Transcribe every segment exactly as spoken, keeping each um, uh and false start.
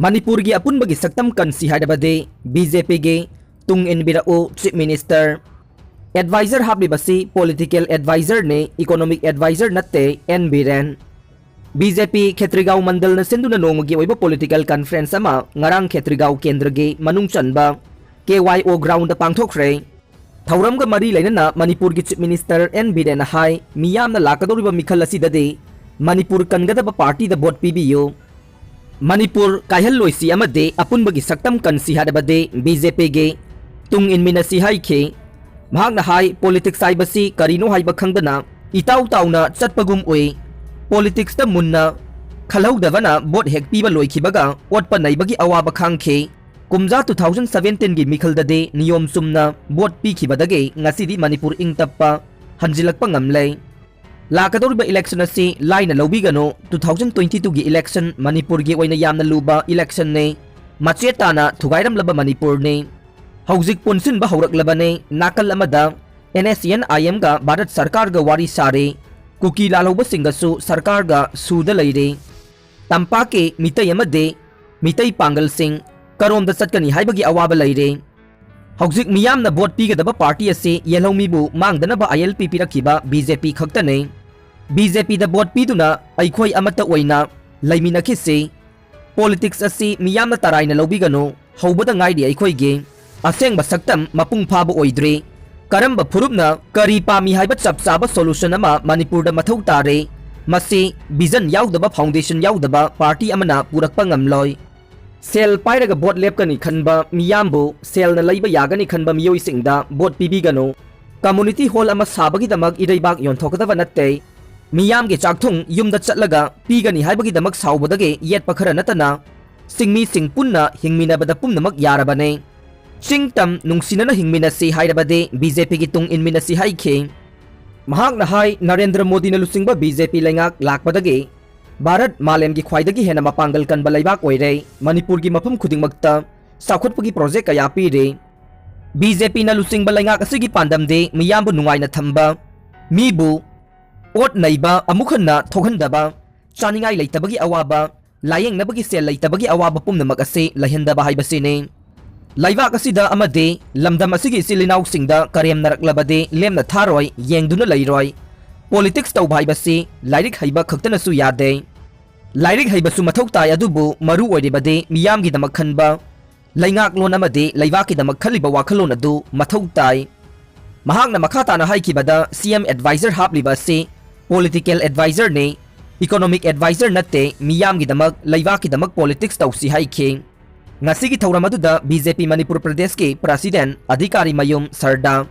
ꯃꯅꯤꯄꯨꯔꯒꯤ ꯑꯄꯨꯟꯕꯒꯤ ꯁꯛꯇꯝ ꯀꯟꯁꯤ ꯍꯥꯏꯔꯕꯗꯤ ꯕꯤ ꯖꯦ ꯄꯤꯒꯤ ꯇꯨꯡ ꯏꯟꯕꯤꯔꯛꯎ ꯆꯤꯐ ꯃꯤꯅꯤꯁꯇꯔ꯫ ꯑꯦꯗꯚꯥꯏꯖꯔ ꯍꯥꯞꯂꯤꯕꯁꯤ ꯄꯣꯂꯤꯇꯤꯀꯦꯜ ꯑꯦꯗꯚꯥꯏꯖꯔꯅꯤ, ꯏꯀꯣꯅꯣꯃꯤꯛ ꯑꯦꯗꯚꯥꯏꯖꯔ ꯅꯠꯇꯦ N Biren. B J P Khetrigao ꯃꯟꯗꯜꯅ ꯁꯤꯟꯗꯨꯅ ꯅꯣꯡꯃꯒꯤ ꯑꯣꯏꯕ ꯄꯣꯂꯤꯇꯤꯀꯦꯜ ꯀꯟꯐꯔꯦꯟꯁ ꯑꯃ ꯉꯔꯥꯡ ꯈꯦꯇ꯭ꯔꯤꯒꯥꯎ ꯀꯦꯟꯗ꯭ꯔꯒꯤ ꯃꯅꯨꯡ ꯆꯟꯕ ꯀꯦ ꯋꯥꯏ ꯑꯣ ꯒ꯭ꯔꯥꯎꯟꯗ ꯄꯥꯡꯊꯣꯛꯈ꯭ꯔꯦ꯫ ꯊꯧꯔꯝꯒ ꯃꯔꯤ ꯂꯩꯅꯅ ꯃꯅꯤꯄꯨꯔꯒꯤ ꯆꯤꯐ ꯃꯤꯅꯤꯁꯇꯔ ꯑꯦꯟ ꯕꯤꯔꯦꯟꯅ ꯍꯥꯏ, ꯃꯤꯌꯥꯝꯅ ꯂꯥꯛꯀꯗꯧꯔꯤꯕ ꯃꯤꯈꯜ ꯑꯁꯤꯗꯗꯤ ꯃꯅꯤꯄꯨꯔ ꯀꯟꯒꯗꯕ ꯄꯥꯔꯇꯤꯗ ꯚꯣꯠ ꯄꯤꯕꯤꯌꯨ꯫ ꯃꯅꯤꯄꯨꯔ ꯀꯥꯏꯍꯜꯂꯣꯏꯁꯤ ꯑꯃꯗꯤ ꯑꯄꯨꯟꯕꯒꯤ ꯁꯛꯇꯝ ꯀꯟꯁꯤ ꯍꯥꯏꯔꯕꯗꯤ ꯕꯤ ꯖꯦ ꯄꯤꯒꯤ ꯇꯨꯡ ꯏꯟꯃꯤꯟꯅꯁꯤ ꯍꯥꯏꯈꯤ꯫ ꯃꯍꯥꯛꯅ ꯍꯥꯏ, ꯄꯣꯂꯤꯇꯤꯛꯁ ꯍꯥꯏꯕꯁꯤ ꯀꯔꯤꯅꯣ ꯍꯥꯏꯕ ꯈꯪꯗꯅ ꯏꯇꯥꯎ ꯇꯥꯎꯅ ꯆꯠꯄꯒꯨꯝ ꯎꯏ꯫ ꯄꯣꯂꯤꯇꯤꯛꯁꯇ ꯃꯨꯟꯅ ꯈꯜꯍꯧꯗꯕꯅ ꯚꯣꯠ ꯍꯦꯛ ꯄꯤꯕ ꯂꯣꯏꯈꯤꯕꯒ ꯑꯣꯠꯄ ꯅꯩꯕꯒꯤ ꯑꯋꯥꯕ ꯈꯥꯡꯈꯤ꯫ ꯀꯨꯝꯖꯥ ꯇꯨ ꯊꯥꯎꯖꯟ ꯁꯚꯦꯟꯇꯤꯟꯒꯤ ꯃꯤꯈꯜꯗꯗꯤ ꯅꯤꯌꯣꯝ ꯆꯨꯝꯅ ꯚꯣꯠ ꯄꯤꯈꯤꯕꯗꯒꯤ ꯉꯁꯤꯗꯤ ꯃꯅꯤꯄꯨꯔ ꯏꯪ ꯇꯞꯄ ꯍꯟꯖꯤꯜꯂꯛꯄ ꯉꯝꯂꯦ꯫ ꯂꯥꯛꯀꯗꯧꯔꯤꯕ ꯏꯂꯦꯛꯁꯟ ꯑꯁꯤ ꯂꯥꯏꯅ ꯂꯧꯕꯤꯒꯅꯨ꯫ ꯇꯨ ꯊꯥꯎꯖꯟ ꯇ꯭ꯋꯦꯟꯇꯤ ꯇꯨꯒꯤ ꯏꯂꯦꯛꯁꯟ ꯃꯅꯤꯄꯨꯔꯒꯤ ꯑꯣꯏꯅ ꯌꯥꯝꯅ ꯂꯨꯕ ꯏꯂꯦꯛꯁꯟꯅꯤ꯫ ꯃꯆꯦꯠ ꯇꯥꯅ ꯊꯨꯒꯥꯏꯔꯝꯂꯕ ꯃꯅꯤꯄꯨꯔꯅꯤ꯫ ꯍꯧꯖꯤꯛ ꯄꯨꯟꯁꯤꯟꯕ ꯍꯧꯔꯛꯂꯕꯅꯤ꯫ ꯅꯥꯀꯜ ꯑꯃꯗ ꯑꯦꯟ ꯑꯦꯁ ꯁꯤ ꯑꯦꯟ ꯑꯥꯏ ꯑꯦꯝꯒ ꯚꯥꯔꯠ ꯁꯔꯀꯥꯔꯒ ꯋꯥꯔꯤ ꯁꯥꯔꯤ꯫ ꯀꯨꯀꯤ ꯂꯥꯜꯍꯧꯕꯁꯤꯡꯒꯁꯨ ꯁꯔꯀꯥꯔꯒ ꯁꯨꯗ ꯂꯩꯔꯤ꯫ ꯇꯝꯄꯥꯛꯀꯤ ꯃꯤꯇꯩ ꯑꯃꯗꯤ ꯃꯤꯇꯩ ꯄꯥꯡꯒꯜꯁꯤꯡ ꯀꯔꯣꯝꯗ ꯆꯠꯀꯅꯤ ꯍꯥꯏꯕꯒꯤ ꯑꯋꯥꯕ ꯂꯩꯔꯦ꯫ ꯍꯧꯖꯤꯛ ꯃꯤꯌꯥꯝꯅ ꯚꯣꯠ ꯄꯤꯒꯗꯕ ꯄꯥꯔꯇꯤ ꯑꯁꯤ ꯌꯦꯜꯍꯧꯃꯤꯕꯨ ꯃꯥꯡꯗꯅꯕ ꯑꯥꯏ ꯑꯦꯜ ꯄꯤ ꯄꯤꯔꯛꯈꯤꯕ ꯕꯤ ꯖꯦ ꯄꯤ ꯈꯛꯇꯅꯤ꯫ ꯕꯤ ꯖꯦ ꯄꯤꯗ ꯚꯣꯠ ꯄꯤꯗꯨꯅ ꯑꯩꯈꯣꯏ ꯑꯃꯠꯇ ꯑꯣꯏꯅ ꯂꯩꯃꯤꯟꯅꯈꯤꯁꯤ꯫ ꯄꯣꯂꯤꯇꯤꯛꯁ ꯑꯁꯤ ꯃꯤꯌꯥꯝꯅ ꯇꯔꯥꯏꯅ ꯂꯧꯕꯤꯒꯅꯨ꯫ ꯍꯧꯕꯗ ꯉꯥꯏꯔꯤ ꯑꯩꯈꯣꯏꯒꯤ꯫ ꯑꯁꯦꯡꯕ ꯁꯛꯇꯝ ꯃꯄꯨꯡ ꯐꯥꯕ ꯑꯣꯏꯗ꯭ꯔꯤ꯫ ꯀꯔꯝꯕ ꯐꯨꯔꯨꯞꯅ ꯀꯔꯤ ꯄꯥꯝꯃꯤ ꯍꯥꯏꯕ ꯆꯞ ꯆꯥꯕ ꯁꯣꯂꯨꯁꯟ ꯑꯃ ꯃꯅꯤꯄꯨꯔꯗ ꯃꯊꯧ ꯇꯥꯔꯦ꯫ ꯃꯁꯤ ꯚꯤꯖꯟ ꯌꯥꯎꯗꯕ, ꯐꯥꯎꯟꯗꯦꯁꯟ ꯌꯥꯎꯗꯕ ꯄꯥꯔꯇꯤ ꯑꯃꯅ ꯄꯨꯔꯛꯄ ꯉꯝꯂꯣꯏ꯫ ꯁꯦꯜ ꯄꯥꯏꯔꯒ ꯚꯣꯠ ꯂꯦꯞꯀꯅꯤ ꯈꯟꯕ ꯃꯤꯌꯥꯝꯕꯨ ꯁꯦꯜꯅ ꯂꯩꯕ ꯌꯥꯒꯅꯤ ꯈꯟꯕ ꯃꯤꯑꯣꯏꯁꯤꯡꯗ ꯚꯣꯠ ꯄꯤꯕꯤꯒꯅꯨ꯫ ꯀꯝꯃꯨꯅꯤꯇꯤ ꯍꯣꯜ ꯑꯃ ꯁꯥꯕꯒꯤꯗꯃꯛ ꯏꯔꯩꯕꯥꯛ ꯌꯣꯟꯊꯣꯛꯀꯗꯕ ꯅꯠꯇꯦ꯫ ꯃꯤꯌꯥꯝꯒꯤ ꯆꯥꯛꯊꯨꯡ ꯌꯨꯝꯗ ꯆꯠꯂꯒ ꯄꯤꯒꯅꯤ ꯍꯥꯏꯕꯒꯤꯗꯃꯛ ꯁꯥꯎꯕꯗꯒꯤ ꯌꯦꯠꯄ ꯈꯔ ꯅꯠꯇꯅ ꯁꯤꯡꯃꯤꯁꯤꯡ ꯄꯨꯟꯅ ꯍꯤꯡꯃꯤꯟꯅꯕꯗ ꯄꯨꯝꯅꯃꯛ ꯌꯥꯔꯕꯅꯤ꯫ ꯆꯤꯡ ꯇꯝ ꯅꯨꯡꯁꯤꯅꯅ ꯍꯤꯡꯃꯤꯟꯅꯁꯤ ꯍꯥꯏꯔꯕꯗꯤ ꯕꯤ ꯖꯦ ꯄꯤꯒꯤ ꯇꯨꯡ ꯏꯟꯃꯤꯟꯅꯁꯤ ꯍꯥꯏꯈꯤ꯫ ꯃꯍꯥꯛꯅ ꯍꯥꯏ, ꯅꯔꯦꯟꯗ꯭ꯔ ꯃꯣꯗꯤꯅ ꯂꯨꯆꯤꯡꯕ ꯕꯤ ꯖꯦ ꯄꯤ ꯂꯩꯉꯥꯛ ꯂꯥꯛꯄꯗꯒꯤ ꯚꯥꯔꯠ ꯃꯥꯂꯦꯝꯒꯤ ꯈ꯭ꯋꯥꯏꯗꯒꯤ ꯍꯦꯟꯅ ꯃꯄꯥꯡꯒꯜ ꯀꯟꯕ ꯂꯩꯕꯥꯛ ꯑꯣꯏꯔꯦ꯫ ꯃꯅꯤꯄꯨꯔꯒꯤ ꯃꯐꯝ ꯈꯨꯗꯤꯡꯃꯛꯇ ꯆꯥꯎꯈꯠꯄꯒꯤ ꯄ꯭ꯔꯣꯖꯦꯛ ꯀꯌꯥ ꯄꯤꯔꯤ꯫ ꯕꯤ ꯖꯦ ꯄꯤꯅ ꯂꯨꯆꯤꯡꯕ ꯂꯩꯉꯥꯛ ꯑꯁꯤꯒꯤ ꯄꯥꯟꯗꯝꯗꯤ ꯃꯤꯌꯥꯝꯕꯨ ꯅꯨꯡꯉꯥꯏꯅ ꯊꯝꯕ, ꯃꯤꯕꯨ ꯑꯣꯠ ꯅꯩꯕ ꯑꯃꯨꯛ ꯍꯟꯅ ꯊꯣꯛꯍꯟꯗꯕ, ꯆꯥꯅꯤꯡꯉꯥꯏ ꯂꯩꯇꯕꯒꯤ ꯑꯋꯥꯕ, ꯂꯥꯌꯦꯡꯅꯕꯒꯤ ꯁꯦꯜ ꯂꯩꯇꯕꯒꯤ ꯑꯋꯥꯕ ꯄꯨꯝꯅꯃꯛ ꯑꯁꯤ ꯂꯩꯍꯟꯗꯕ ꯍꯥꯏꯕꯁꯤꯅꯤ꯫ ꯂꯩꯕꯥꯛ ꯑꯁꯤꯗ ꯑꯃꯗꯤ ꯂꯝꯗꯝ ꯑꯁꯤꯒꯤ ꯏꯆꯤꯜ ꯏꯅꯥꯎꯁꯤꯡꯗ ꯀꯔꯦꯝꯅꯔꯛꯂꯕꯗꯤ ꯂꯦꯝꯅ ꯊꯥꯔꯣꯏ, ꯌꯦꯡꯗꯨꯅ ꯂꯩꯔꯣꯏ꯫ ꯄꯣꯂꯤꯇꯤꯛꯁ ꯇꯧꯕ ꯍꯥꯏꯕꯁꯤ ꯂꯥꯏꯔꯤꯛ ꯍꯩꯕ ꯈꯛꯇꯅꯁꯨ ꯌꯥꯗꯦ꯫ ꯂꯥꯏꯔꯤꯛ ꯍꯩꯕꯁꯨ ꯃꯊꯧ ꯇꯥꯏ, ꯑꯗꯨꯕꯨ ꯃꯔꯨ ꯑꯣꯏꯔꯤꯕꯗꯤ ꯃꯤꯌꯥꯝꯒꯤꯗꯃꯛ ꯈꯟꯕ, ꯂꯩꯉꯥꯛꯂꯣꯟ ꯑꯃꯗꯤ ꯂꯩꯕꯥꯛꯀꯤꯗꯃꯛ ꯈꯜꯂꯤꯕ ꯋꯥꯈꯜꯂꯣꯟ ꯑꯗꯨ ꯃꯊꯧ ꯇꯥꯏ꯫ ꯃꯍꯥꯛꯅ ꯃꯈꯥ ꯇꯥꯅ ꯍꯥꯏꯈꯤꯕꯗ, ꯁꯤ ꯑꯦꯝ ꯑꯦꯗꯚꯥꯏꯖꯔ ꯍꯥꯞꯂꯤꯕ ꯑꯁꯤ ꯄꯣꯂꯤꯇꯤꯀꯦꯜ ꯑꯦꯗꯚꯥꯏꯖꯔꯅꯤ, ꯏꯀꯣꯅꯣꯃꯤꯛ ꯑꯦꯗꯚꯥꯏꯖꯔ ꯅꯠꯇꯦ, ꯃꯤꯌꯥꯝꯒꯤꯗꯃꯛ, ꯂꯩꯕꯥꯛꯀꯤꯗꯃꯛ ꯄꯣꯂꯤꯇꯤꯛꯁ ꯇꯧꯁꯤ ꯍꯥꯏꯈꯤ꯫ ꯉꯁꯤꯒꯤ ꯊꯧꯔꯝ ꯑꯗꯨꯗ ꯕꯤ ꯖꯦ ꯄꯤ ꯃꯅꯤꯄꯨꯔ ꯄ꯭ꯔꯗꯦꯁꯀꯤ ꯄ꯭ꯔꯁꯤꯗꯦꯟ ꯑꯙꯤꯀꯥꯔꯤ ꯃꯌꯨꯝ ꯁꯔꯗꯥ,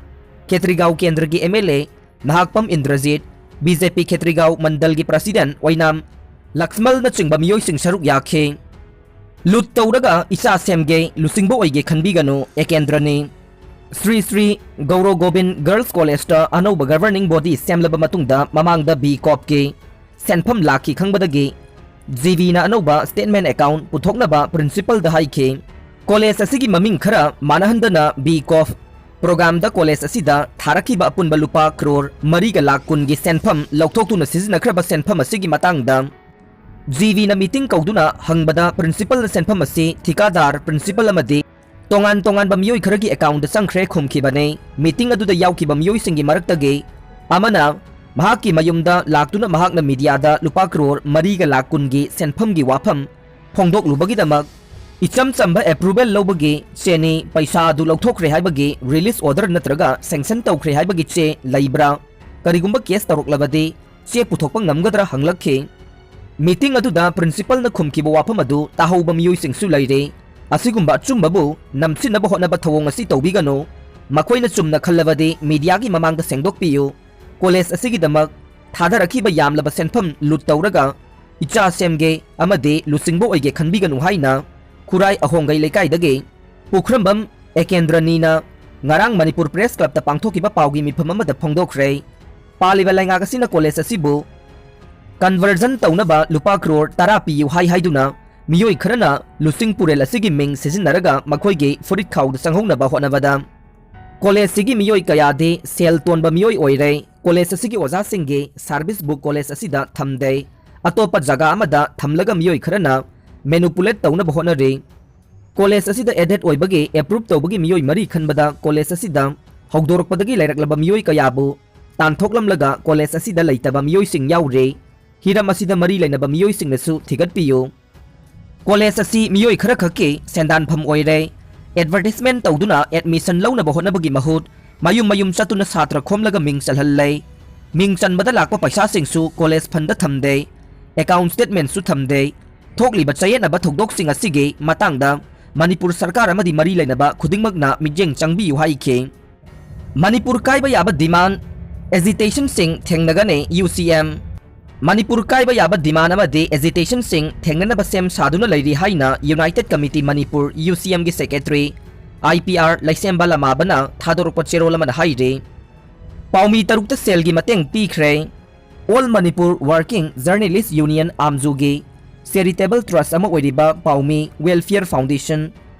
ꯈꯦꯇ꯭ꯔꯤꯒꯥꯎ ꯀꯦꯟꯗ꯭ꯔꯒꯤ M L A Nahakpam Indrajit, B J P Khetrigao ꯃꯟꯗꯜꯒꯤ ꯄ꯭ꯔꯁꯤꯗꯦꯟ ꯑꯣꯏꯅꯥꯝ ꯂꯛꯁꯃꯜꯅꯆꯤꯡꯕ ꯃꯤꯑꯣꯏꯁꯤꯡ ꯁꯔꯨꯛ ꯌꯥꯈꯤ꯫ ꯂꯨꯠ ꯇꯧꯔꯒ ꯏꯆꯥ ꯁꯦꯝꯒꯦ, ꯂꯨꯆꯤꯡꯕ ꯑꯣꯏꯒꯦ ꯈꯟꯕꯤꯒꯅꯨ, ꯑꯦꯀꯦꯟꯗ꯭ꯔꯅꯤ꯫ ꯁ꯭ꯔꯤ ꯁ꯭ꯔꯤ ꯒꯧꯔꯣ ꯒꯣꯕꯤꯟ ꯒꯔꯜꯁ ꯀꯣꯂꯦꯖꯇ ꯑꯅꯧꯕ ꯒꯚꯔꯅꯤꯡ ꯕꯣꯗꯤ ꯁꯦꯝꯂꯕ ꯃꯇꯨꯡꯗ ꯃꯃꯥꯡꯗ ꯕꯤ ꯀꯣꯞꯀꯤ ꯁꯦꯟꯐꯝ ꯂꯥꯛꯈꯤ ꯈꯪꯕꯗꯒꯤ ꯖꯤ ꯕꯤꯅ ꯑꯅꯧꯕ ꯁ꯭ꯇꯦꯠꯃꯦꯟ ꯑꯦꯀꯥꯎꯟꯠ ꯄꯨꯊꯣꯛꯅꯕ ꯄ꯭ꯔꯤꯟꯁꯤꯄꯜꯗ ꯍꯥꯏꯈꯤ꯫ ꯀꯣꯂꯦꯖ ꯑꯁꯤꯒꯤ ꯃꯃꯤꯡ ꯈꯔ ꯃꯥꯟꯅꯍꯟꯗꯅ ꯕꯤ ꯀꯣꯞ ꯄ꯭ꯔꯣꯒ꯭ꯔꯥꯝꯗ ꯀꯣꯂꯦꯖ ꯑꯁꯤꯗ ꯊꯥꯔꯛꯈꯤꯕ ꯑꯄꯨꯟꯕ ꯂꯨꯄꯥ ꯀ꯭ꯔꯣꯔ ꯃꯔꯤꯒ ꯂꯥꯈ ꯀꯨꯟꯒꯤ ꯁꯦꯟꯐꯝ ꯂꯧꯊꯣꯛꯇꯨꯅ ꯁꯤꯖꯤꯟꯅꯈ꯭ꯔꯕ ꯁꯦꯟꯐꯝ ꯑꯁꯤꯒꯤ ꯃꯇꯥꯡꯗ ꯖꯤ ꯕꯤꯅ ꯃꯤꯇꯤꯡ ꯀꯧꯗꯨꯅ ꯍꯪꯕꯗ ꯄ꯭ꯔꯤꯟꯁꯤꯄꯜꯅ ꯁꯦꯟꯐꯝ ꯑꯁꯤ ꯊꯤꯀꯥꯗꯥꯔ, ꯄ꯭ꯔꯤꯟꯁꯤꯄꯜ ꯑꯃꯗꯤ ꯇꯣꯉꯥꯟ ꯇꯣꯉꯥꯟꯕ ꯃꯤꯑꯣꯏ ꯈꯔꯒꯤ ꯑꯦꯀꯥꯎꯟꯠꯇ ꯆꯪꯈ꯭ꯔꯦ ꯈꯨꯝꯈꯤꯕꯅꯤ꯫ ꯃꯤꯇꯤꯡ ꯑꯗꯨꯗ ꯌꯥꯎꯈꯤꯕ ꯃꯤꯑꯣꯏꯁꯤꯡꯒꯤ ꯃꯔꯛꯇꯒꯤ ꯑꯃꯅ ꯃꯍꯥꯛꯀꯤ ꯃꯌꯨꯝꯗ ꯂꯥꯛꯇꯨꯅ ꯃꯍꯥꯛꯅ ꯃꯤꯗꯤꯌꯥꯗ ꯂꯨꯄꯥ ꯀ꯭ꯔꯣꯔ ꯃꯔꯤꯒ ꯂꯥꯈ ꯀꯨꯟꯒꯤ ꯁꯦꯟꯐꯝꯒꯤ ꯋꯥꯐꯝ ꯐꯣꯡꯗꯣꯛꯂꯨꯕꯒꯤꯗꯃꯛ ꯏꯆꯝ ꯆꯝꯕ ꯑꯦꯄ꯭ꯔꯨꯕꯦꯜ ꯂꯧꯕꯒꯤ ꯆꯦꯅꯤ, ꯄꯩꯁꯥ ꯑꯗꯨ ꯂꯧꯊꯣꯛꯈ꯭ꯔꯦ ꯍꯥꯏꯕꯒꯤ ꯔꯤꯂꯤꯁ ꯑꯣꯔꯗꯔ ꯅꯠꯇ꯭ꯔꯒ ꯁꯦꯡꯁꯟ ꯇꯧꯈ꯭ꯔꯦ ꯍꯥꯏꯕꯒꯤ ꯆꯦ ꯂꯩꯕ꯭ꯔꯥ? ꯀꯔꯤꯒꯨꯝꯕ ꯀꯦꯁ ꯇꯧꯔꯛꯂꯕꯗꯤ ꯆꯦ ꯄꯨꯊꯣꯛꯄ ꯉꯝꯒꯗ꯭ꯔꯥ ꯍꯪꯂꯛꯈꯤ꯫ ꯃꯤꯇꯤꯡ ꯑꯗꯨꯗ ꯄ꯭ꯔꯤꯟꯁꯤꯄꯜꯅ ꯈꯨꯝꯈꯤꯕ ꯋꯥꯐꯝ ꯑꯗꯨ ꯇꯥꯍꯧꯕ ꯃꯤꯑꯣꯏꯁꯤꯡꯁꯨ ꯂꯩꯔꯦ꯫ ꯑꯁꯤꯒꯨꯝꯕ ꯑꯆꯨꯝꯕꯕꯨ ꯅꯝꯁꯤꯟꯅꯕ ꯍꯣꯠꯅꯕ ꯊꯧꯑꯣꯡ ꯑꯁꯤ ꯇꯧꯕꯤꯒꯅꯨ꯫ ꯃꯈꯣꯏꯅ ꯆꯨꯝꯅ ꯈꯜꯂꯕꯗꯤ ꯃꯤꯗꯤꯌꯥꯒꯤ ꯃꯃꯥꯡꯗ ꯁꯦꯡꯗꯣꯛꯄꯤꯌꯨ꯫ ꯀꯣꯂꯦꯖ ꯑꯁꯤꯒꯤꯗꯃꯛ ꯊꯥꯗꯔꯛꯈꯤꯕ ꯌꯥꯝꯂꯕ ꯁꯦꯟꯐꯝ ꯂꯨꯠ ꯇꯧꯔꯒ ꯏꯆꯥ ꯁꯦꯝꯒꯦ ꯑꯃꯗꯤ ꯂꯨꯆꯤꯡꯕ ꯑꯣꯏꯒꯦ ꯈꯟꯕꯤꯒꯅꯨ ꯍꯥꯏꯅ ꯈꯨꯔꯥꯏ ꯑꯍꯣꯡꯒꯩ ꯂꯩꯀꯥꯏꯗꯒꯤ ꯄꯨꯈ꯭ꯔꯝꯕꯝ ꯑꯦꯀꯦꯟꯗ꯭ꯔꯅꯤꯅ ꯉꯔꯥꯡ ꯃꯅꯤꯄꯨꯔ ꯄ꯭ꯔꯦꯁ ꯀ꯭ꯂꯕꯇ ꯄꯥꯡꯊꯣꯛꯈꯤꯕ ꯄꯥꯎꯒꯤ ꯃꯤꯐꯝ ꯑꯃꯗ ꯐꯣꯡꯗꯣꯛꯈ꯭ꯔꯦ꯫ ꯄꯥꯜꯂꯤꯕ ꯂꯩꯉꯥꯛ ꯑꯁꯤꯅ ꯀꯣꯂꯦꯖ ꯑꯁꯤꯕꯨ ꯀꯟꯚꯔꯖꯟ ꯇꯧꯅꯕ ꯂꯨꯄꯥ ꯀ꯭ꯔꯣꯔ ꯇꯔꯥ ꯄꯤꯌꯨ ꯍꯥꯏ ꯍꯥꯏꯗꯨꯅ ꯃꯤꯑꯣꯏ ꯈꯔꯅ ꯂꯨꯆꯤꯡ ꯄꯨꯔꯦꯜ ꯑꯁꯤꯒꯤ ꯃꯤꯡ ꯁꯤꯖꯤꯟꯅꯔꯒ ꯃꯈꯣꯏꯒꯤ ꯐꯨꯔꯤꯠ ꯈꯥꯎꯗ ꯆꯪꯍꯧꯅꯕ ꯍꯣꯠꯅꯕꯗ ꯀꯣꯂꯦꯖꯁꯤꯒꯤ ꯃꯤꯑꯣꯏ ꯀꯌꯥꯗꯤ ꯁꯦꯜ ꯇꯣꯟꯕ ꯃꯤꯑꯣꯏ ꯑꯣꯏꯔꯦ꯫ ꯀꯣꯂꯦꯖ ꯑꯁꯤꯒꯤ ꯑꯣꯖꯥꯁꯤꯡꯒꯤ ꯁꯥꯔꯚꯤꯁ ꯕꯨꯛ ꯀꯣꯂꯦꯖ ꯑꯁꯤꯗ ꯊꯝꯗꯦ꯫ ꯑꯇꯣꯞꯄ ꯖꯒꯥ ꯑꯃꯗ ꯊꯝꯂꯒ ꯃꯤꯑꯣꯏ ꯈꯔꯅ manipulate ꯇꯧꯅꯕ ꯍꯣꯠꯅꯔꯤ꯫ ꯀꯣꯂꯦꯖ ꯑꯁꯤꯗ aided ꯑꯣꯏꯕꯒꯤ approve ꯇꯧꯕꯒꯤ ꯃꯤꯑꯣꯏ ꯃꯔꯤ ꯈꯟꯕꯗ ꯀꯣꯂꯦꯖ ꯑꯁꯤꯗ ꯍꯧꯗꯣꯔꯛꯄꯗꯒꯤ ꯂꯩꯔꯛꯂꯕ ꯃꯤꯑꯣꯏ ꯀꯌꯥꯕꯨ ꯇꯥꯟꯊꯣꯛꯂꯝꯂꯒ ꯀꯣꯂꯦꯖ ꯑꯁꯤꯗ ꯂꯩꯇꯕ ꯃꯤꯑꯣꯏꯁꯤꯡ ꯌꯥꯎꯔꯦ꯫ ꯍꯤꯔꯝ ꯑꯁꯤꯗ ꯃꯔꯤ ꯂꯩꯅꯕ ꯃꯤꯑꯣꯏꯁꯤꯡꯅꯁꯨ ꯊꯤꯒꯠꯄꯤꯌꯨ꯫ ꯀꯣꯂꯦꯖ ꯑꯁꯤ ꯃꯤꯑꯣꯏ ꯈꯔꯈꯛꯀꯤ ꯁꯦꯟꯗꯥꯟꯐꯝ ꯑꯣꯏꯔꯦ꯫ Advertisement ꯇꯧꯗꯨꯅ admission ꯂꯧꯅꯕ ꯍꯣꯠꯅꯕꯒꯤ ꯃꯍꯨꯠ ꯃꯌꯨꯝ ꯃꯌꯨꯝ ꯆꯠꯇꯨꯅ ꯁꯥꯇ꯭ꯔ ꯈꯣꯝꯂꯒ ꯃꯤꯡ ꯆꯜꯍꯜꯂꯦ꯫ ꯃꯤꯡ ꯆꯟꯕꯗ ꯂꯥꯛꯄ ꯄꯩꯁꯥꯁꯤꯡꯁꯨ ꯀꯣꯂꯦꯖ fund ꯊꯝꯗꯦ꯫ Account statement ꯁꯨ ꯊꯝꯗꯦ꯫ ꯊꯣꯛꯂꯤꯕ ꯆꯌꯦꯠꯅꯕ ꯊꯧꯗꯣꯛꯁꯤꯡ ꯑꯁꯤꯒꯤ ꯃꯇꯥꯡꯗ ꯃꯅꯤꯄꯨꯔ ꯁꯔꯀꯥꯔ ꯑꯃꯗꯤ ꯃꯔꯤ ꯂꯩꯅꯕ ꯈꯨꯗꯤꯡꯃꯛꯅ ꯃꯤꯠꯌꯦꯡ ꯆꯪꯕꯤꯌꯨ ꯍꯥꯏꯈꯤ꯫ ꯃꯅꯤꯄꯨꯔ ꯀꯥꯏꯕ ꯌꯥꯕ demand, agitation ꯁꯤꯡ ꯊꯦꯡꯅꯒꯅꯤ ꯌꯨ ꯁꯤ ꯑꯦꯝ꯫ ꯃꯅꯤꯄꯨꯔ ꯀꯥꯏꯕ ꯌꯥꯕ demand ꯑꯃꯗꯤ agitation ꯁꯤꯡ ꯊꯦꯡꯅꯅꯕ ꯁꯦꯝ ꯁꯥꯗꯨꯅ ꯂꯩꯔꯤ ꯍꯥꯏꯅ United Committee ꯃꯅꯤꯄꯨꯔ, ꯌꯨ ꯁꯤ ꯑꯦꯝ ꯒꯤ secretary, ꯑꯥꯏ ꯄꯤ ꯑꯥꯔ ꯂꯩꯁꯦꯝꯕ ꯂꯃꯥꯕꯅ ꯊꯥꯗꯣꯔꯛꯄ ꯆꯦꯔꯣꯜ ꯑꯃꯗ ꯍꯥꯏꯔꯤ꯫ ꯄꯥꯎꯃꯤ ꯇꯔꯨꯛꯇ ꯁꯦꯜꯒꯤ ꯃꯇꯦꯡ ꯄꯤꯈ꯭ꯔꯦ꯫ All Manipur Working Journalist Union, ꯑꯥꯝꯖꯨꯒꯤ charitable trust ꯑꯃ ꯑꯣꯏꯔꯤꯕ ꯄꯥꯎꯃꯤ Welfare Foundation,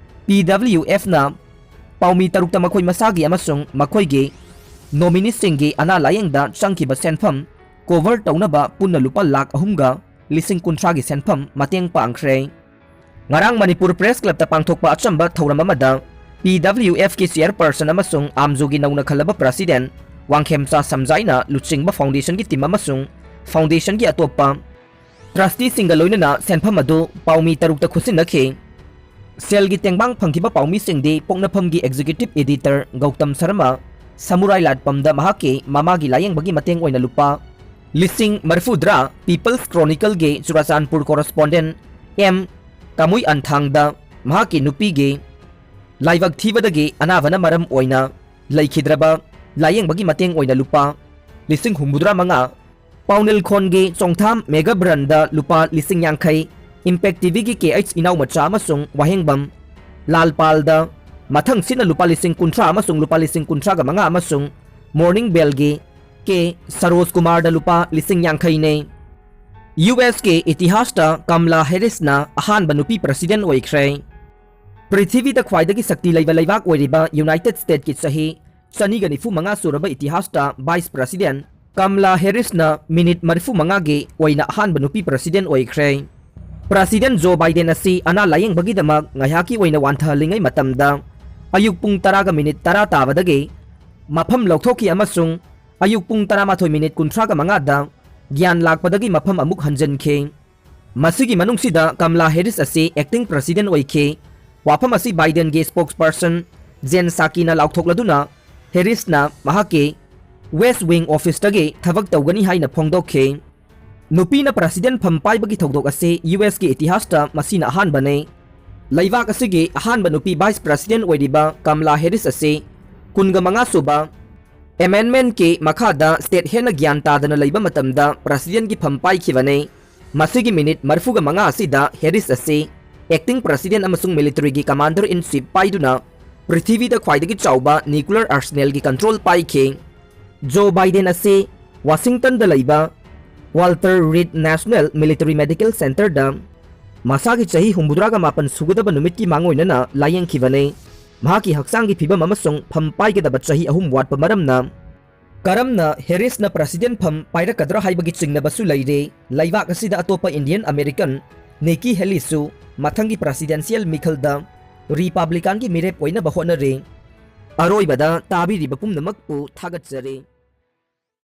ꯄꯤ ꯗꯕ꯭ꯂꯤꯎ ꯑꯦꯐꯅ ꯄꯥꯎꯃꯤ ꯇꯔꯨꯛꯇ ꯃꯈꯣꯏ ꯃꯁꯥꯒꯤ ꯑꯃꯁꯨꯡ ꯃꯈꯣꯏꯒꯤ nomineeꯁꯤꯡꯒꯤ ꯑꯅꯥ ꯂꯥꯌꯦꯡꯗ ꯆꯪꯈꯤꯕ ꯁꯦꯟꯐꯝ cover ꯇꯧꯅꯕ ꯄꯨꯟꯅ ꯂꯨꯄꯥ ꯂꯥꯈ ꯑꯍꯨꯝꯒ ꯂꯤꯁꯤꯡ ꯀꯨꯟꯊ꯭ꯔꯥꯒꯤ ꯁꯦꯟꯐꯝ ꯃꯇꯦꯡ ꯄꯥꯡꯈ꯭ꯔꯦ꯫ ꯉꯔꯥꯡ ꯃꯅꯤꯄꯨꯔ Press Clubꯇ ꯄꯥꯡꯊꯣꯛꯄ ꯑꯆꯝꯕ ꯊꯧꯔꯝ ꯑꯃꯗ ꯄꯤ ꯗꯕ꯭ꯂꯤꯎ ꯑꯦꯐꯀꯤ chairperson ꯑꯃꯁꯨꯡ ꯑꯥꯝꯖꯨꯒꯤ ꯅꯧꯅ ꯈꯜꯂꯕ president ꯋꯥꯡꯈꯦꯝꯆꯥ ꯁꯝꯖꯥꯏꯅ ꯂꯨꯆꯤꯡꯕ foundationꯒꯤ team ꯑꯃꯁꯨꯡ foundationꯒꯤ ꯑꯇꯣꯞꯄ trusteeꯁꯤꯡꯒ ꯂꯣꯏꯅꯅ ꯁꯦꯟꯐꯝ ꯑꯗꯨ ꯄꯥꯎꯃꯤ ꯇꯔꯨꯛꯇ ꯈꯨꯠꯁꯤꯟꯅꯈꯤ꯫ ꯁꯦꯜꯒꯤ ꯇꯦꯡꯕꯥꯡ ꯐꯪꯈꯤꯕ ꯄꯥꯎꯃꯤꯁꯤꯡꯗꯤ ꯄꯣꯛꯅꯐꯝꯒꯤ executive editor ꯒꯧꯇꯝ ꯁꯔꯃ, ꯁꯃꯨꯔꯥꯏ ꯂꯥꯠꯄꯝꯗ ꯃꯍꯥꯛꯀꯤ ꯃꯃꯥꯒꯤ ꯂꯥꯌꯦꯡꯕꯒꯤ ꯃꯇꯦꯡ ꯑꯣꯏꯅ ꯂꯨꯄꯥ ꯂꯤꯁꯤꯡ ꯃꯔꯤꯐꯨꯇꯔꯥ, People's Chronicleꯒꯤ ꯆꯨꯔꯥꯆꯥꯟꯄꯨꯔ correspondent ꯑꯦꯝ ꯀꯃꯨꯏ ꯑꯟꯊꯥꯡꯗ ꯃꯍꯥꯛꯀꯤ ꯅꯨꯄꯤꯒꯤ ꯂꯥꯏꯕꯛ ꯊꯤꯕꯗꯒꯤ ꯑꯅꯥꯕꯅ ꯃꯔꯝ ꯑꯣꯏꯅ ꯂꯩꯈꯤꯗ꯭ꯔꯕ ꯂꯥꯌꯦꯡꯕꯒꯤ ꯃꯇꯦꯡ ꯑꯣꯏꯅ ꯂꯨꯄꯥ ꯂꯤꯁꯤꯡ ꯍꯨꯝꯐꯨꯇꯔꯥ ꯃꯉꯥ, ꯄꯥꯎꯅꯤꯜꯈꯣꯟꯒꯤ ꯆꯣꯡꯊꯥꯝ ꯃꯦꯒꯥꯕ꯭ꯔꯟꯗ ꯂꯨꯄꯥ ꯂꯤꯁꯤꯡ ꯌꯥꯡꯈꯩ, Impact ꯇꯤꯚꯤꯒꯤ ꯀꯦ ꯑꯩꯆ ꯏꯅꯥꯎꯃꯆꯥ ꯑꯃꯁꯨꯡ ꯋꯥꯍꯦꯡꯕꯝ ꯂꯥꯜꯄꯥꯜꯗ ꯃꯊꯪꯁꯤꯠꯅ ꯂꯨꯄꯥ ꯂꯤꯁꯤꯡ ꯀꯨꯟꯊ꯭ꯔꯥ ꯑꯃꯁꯨꯡ ꯂꯨꯄꯥ ꯂꯤꯁꯤꯡ ꯀꯨꯟꯊ꯭ꯔꯥꯒ ꯃꯉꯥ ꯑꯃꯁꯨꯡ Morning Bellꯒꯤ ꯀꯦ ꯁꯔꯣꯖ ꯀꯨꯃꯥꯔꯗ ꯂꯨꯄꯥ ꯂꯤꯁꯤꯡ ꯌꯥꯡꯈꯩꯅꯦ꯫ ꯌꯨ ꯑꯦꯁꯀꯤ ꯏꯇꯤꯍꯥꯁꯇ ꯀꯝꯂꯥ ꯍꯦꯔꯤꯁꯅ ꯑꯍꯥꯟꯕ ꯅꯨꯄꯤ president ꯑꯣꯏꯈ꯭ꯔꯦ꯫ ꯄ꯭ꯔꯤꯊꯤꯕꯤꯗ ꯈ꯭ꯋꯥꯏꯗꯒꯤ ꯁꯛꯇꯤ ꯂꯩꯕ ꯂꯩꯕꯥꯛ ꯑꯣꯏꯔꯤꯕ United Statesꯀꯤ ꯆꯍꯤ ꯆꯅꯤꯒ ꯅꯤꯐꯨ ꯃꯉꯥ ꯁꯨꯔꯕ ꯏꯇꯤꯍꯥꯁꯇ vice president ꯀꯝꯂꯥ ꯍꯦꯔꯤꯁꯅ ꯃꯤꯅꯤꯠ ꯃꯔꯤꯐꯨ ꯃꯉꯥꯒꯤ ꯑꯣꯏꯅ ꯑꯍꯥꯟꯕ ꯅꯨꯄꯤ ꯄ꯭ꯔꯁꯤꯗꯦꯟ ꯑꯣꯏꯈ꯭ꯔꯦ꯫ ꯄ꯭ꯔꯁꯤꯗꯦꯟ ꯖꯣ ꯕꯥꯏꯗꯦꯟ ꯑꯁꯤ ꯑꯅꯥ ꯂꯥꯌꯦꯡꯕꯒꯤꯗꯃꯛ ꯉꯥꯏꯍꯥꯛꯀꯤ ꯑꯣꯏꯅ ꯋꯥꯟꯊꯍꯜꯂꯤꯉꯩ ꯃꯇꯝꯗ ꯑꯌꯨꯛ ꯄꯨꯡ ꯇꯔꯥꯒ ꯃꯤꯅꯤꯠ ꯇꯔꯥ ꯇꯥꯕꯗꯒꯤ ꯃꯐꯝ ꯂꯧꯊꯣꯛꯈꯤ ꯑꯃꯁꯨꯡ ꯑꯌꯨꯛ ꯄꯨꯡ ꯇꯔꯥꯃꯥꯊꯣꯏ ꯃꯤꯅꯤꯠ ꯀꯨꯟꯊ꯭ꯔꯥꯒ ꯃꯉꯥꯗ ꯒ꯭ꯌꯥꯟ ꯂꯥꯛꯄꯗꯒꯤ ꯃꯐꯝ ꯑꯃꯨꯛ ꯍꯟꯖꯤꯟꯈꯤ꯫ ꯃꯁꯤꯒꯤ ꯃꯅꯨꯡꯁꯤꯗ ꯀꯝꯂꯥ ꯍꯦꯔꯤꯁ ꯑꯁꯤ ꯑꯦꯛꯇꯤꯡ ꯄ꯭ꯔꯁꯤꯗꯦꯟ ꯑꯣꯏꯈꯤ꯫ ꯋꯥꯐꯝ ꯑꯁꯤ ꯕꯥꯏꯗꯦꯟꯒꯤ ꯁ꯭ꯄꯣꯛꯁꯄꯔꯁꯟ ꯖꯦꯟ ꯁꯥꯀꯤꯅ ꯂꯥꯎꯊꯣꯛꯂꯗꯨꯅ ꯍꯦꯔꯤꯁꯅ ꯃꯍꯥꯛꯀꯤ ꯋꯦꯁ꯭ꯠ ꯋꯤꯡ ꯑꯣꯐꯤꯁꯇꯒꯤ ꯊꯕꯛ ꯇꯧꯒꯅꯤ ꯍꯥꯏꯅ ꯐꯣꯡꯗꯣꯛꯈꯤ꯫ ꯅꯨꯄꯤꯅ ꯄ꯭ꯔꯁꯤꯗꯦꯟ ꯐꯝ ꯄꯥꯏꯕꯒꯤ ꯊꯧꯗꯣꯛ ꯑꯁꯤ ꯌꯨ ꯑꯦꯁꯀꯤ ꯏꯇꯤꯍꯥꯁꯇ ꯃꯁꯤꯅ ꯑꯍꯥꯟꯕꯅꯤ꯫ ꯂꯩꯕꯥꯛ ꯑꯁꯤꯒꯤ ꯑꯍꯥꯟꯕ ꯅꯨꯄꯤ ꯚꯥꯏꯁ ꯄ꯭ꯔꯁꯤꯗꯦꯟ ꯑꯣꯏꯔꯤꯕ ꯀꯝꯂꯥ ꯍꯦꯔꯤꯁ ꯑꯁꯤ ꯀꯨꯟꯒ ꯃꯉꯥ ꯁꯨꯕ ꯑꯦꯃꯦꯟꯗꯃꯦꯟꯠꯀꯤ ꯃꯈꯥꯗ ꯁ꯭ꯇꯦꯠ ꯍꯦꯟꯅ ꯒ꯭ꯌꯥꯟ ꯇꯥꯗꯅ ꯂꯩꯕ ꯃꯇꯝꯗ ꯄ꯭ꯔꯁꯤꯗꯦꯟꯠꯀꯤ ꯐꯝ ꯄꯥꯏꯈꯤꯕꯅꯤ꯫ ꯃꯁꯤꯒꯤ ꯃꯤꯅꯤꯠ ꯃꯔꯤꯐꯨꯒ ꯃꯉꯥ ꯑꯁꯤꯗ ꯍꯦꯔꯤꯁ ꯑꯁꯤ ꯑꯦꯛꯇꯤꯡ ꯄ꯭ꯔꯁꯤꯗꯦꯟꯠ ꯑꯃꯁꯨꯡ ꯃꯤꯂꯤꯇꯔꯤꯒꯤ ꯀꯃꯥꯟꯗꯔ ꯏꯟ ꯆꯤꯐ ꯄꯥꯏꯗꯨꯅ ꯄ꯭ꯔꯤꯊꯤꯕꯤꯗ ꯈ꯭ꯋꯥꯏꯗꯒꯤ ꯆꯥꯎꯕ ꯅ꯭ꯌꯨꯀ꯭ꯂꯤꯌꯔ ꯑꯥꯔꯁꯦꯅꯦꯜꯒꯤ ꯀꯟꯇ꯭ꯔꯣꯜ ꯄꯥꯏꯈꯤ꯫ ꯖꯣ ꯕꯥꯏꯗꯦꯟ ꯑꯁꯤ ꯋꯥꯁꯤꯡꯇꯟꯗ ꯂꯩꯕ ꯋꯥꯜꯇꯔ ꯔꯤꯗ ꯅꯦꯁꯅꯦꯜ ꯃꯤꯂꯤꯇꯔꯤ ꯃꯦꯗꯤꯀꯦꯜ ꯁꯦꯟꯇꯔꯗ ꯃꯁꯥꯒꯤ ꯆꯍꯤ ꯍꯨꯝꯐꯨꯇꯔꯥꯒ ꯃꯥꯄꯟ ꯁꯨꯒꯗꯕ ꯅꯨꯃꯤꯠꯀꯤ ꯃꯥꯡꯑꯣꯏꯅꯅ ꯂꯥꯌꯦꯡꯈꯤꯕꯅꯤ꯫ ꯃꯍꯥꯛꯀꯤ ꯍꯛꯆꯥꯡꯒꯤ ꯐꯤꯕꯝ ꯑꯃꯁꯨꯡ ꯐꯝ ꯄꯥꯏꯒꯗꯕ ꯆꯍꯤ ꯑꯍꯨꯝ ꯋꯥꯠꯄ ꯃꯔꯝꯅ ꯀꯔꯝꯅ ꯍꯦꯔꯤꯁꯅ ꯄ꯭ꯔꯁꯤꯗꯦꯟꯠ ꯐꯝ ꯄꯥꯏꯔꯛꯀꯗ꯭ꯔꯥ ꯍꯥꯏꯕꯒꯤ ꯆꯤꯡꯅꯕꯁꯨ ꯂꯩꯔꯤ꯫ ꯂꯩꯕꯥꯛ ꯑꯁꯤꯗ ꯑꯇꯣꯞꯄ ꯏꯟꯗꯤꯌꯟ ꯑꯃꯦꯔꯤꯀꯟ ꯅꯤꯀꯤ ꯍꯦꯂꯤꯁꯨ ꯃꯊꯪꯒꯤ ꯄ꯭ꯔꯁꯤꯗꯦꯟꯁꯤꯌꯦꯜ ꯃꯤꯈꯜꯗ ꯔꯤꯄꯕ꯭ꯂꯤꯀꯥꯟꯒꯤ ꯃꯤꯔꯦꯞ ꯑꯣꯏꯅꯕ ꯍꯣꯠꯅꯔꯤ꯫ ꯑꯔꯣꯏꯕꯗ ꯇꯥꯕꯤꯔꯤꯕ ꯄꯨꯝꯅꯃꯛꯄꯨ ꯊꯥꯒꯠꯆꯔꯤ꯫